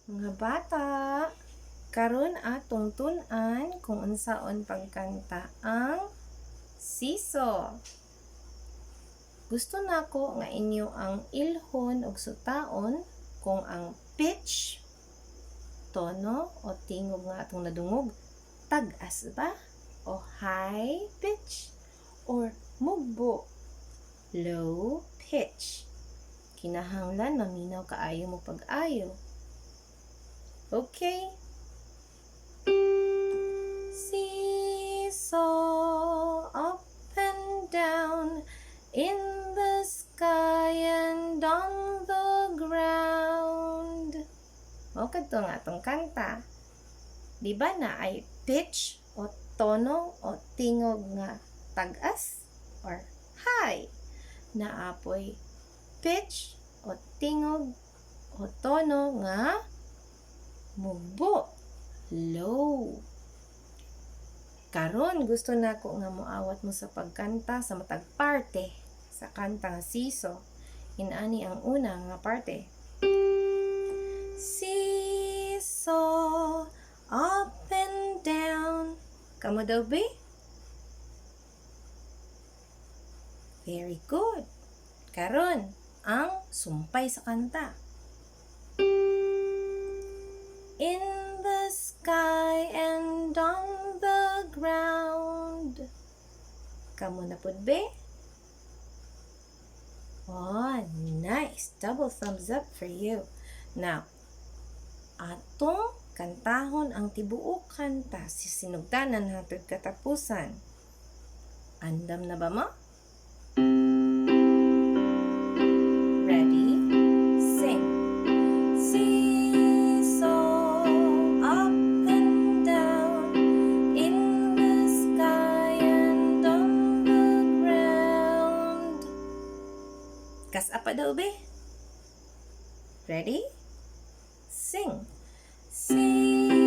Mga bata, karon atong tun-an kung unsaon pagkanta ang "Seesaw." Gusto nako nga inyo ang ilhon og sutaon kung ang pitch, tono o tingog nga atong nadungog, tag-as ba o high pitch or mugbo, low pitch. Kinahanglan maminaw kaayo mo pag-ayo. Okay? Seesaw up and down in the sky and on the ground. Mao kadto nga atong kanta. Di ba naay pitch o tono o tingog nga tag-as or high? Naa poy pitch o tingog o tono nga mugbo, low. Karon gusto nako nga moawat mo sa pagkanta sa matag parte sa kanta nga "Seesaw." Inani ang una nga parte. Seesaw up and down. Kamo daw be? Very good. Karon, ang sumpay sa kanta. In the sky and on the ground. Kamo na pud be? Oh, nice. Double thumbs up for you. Now, atong kantahon ang tibuok kanta sa sinugdanan hangtod katapusan. Andam na ba mo? Ready? Sing. Seesaw up and down in the sky and on the ground. Kas-a pa daw be? Ready? Sing. Seesaw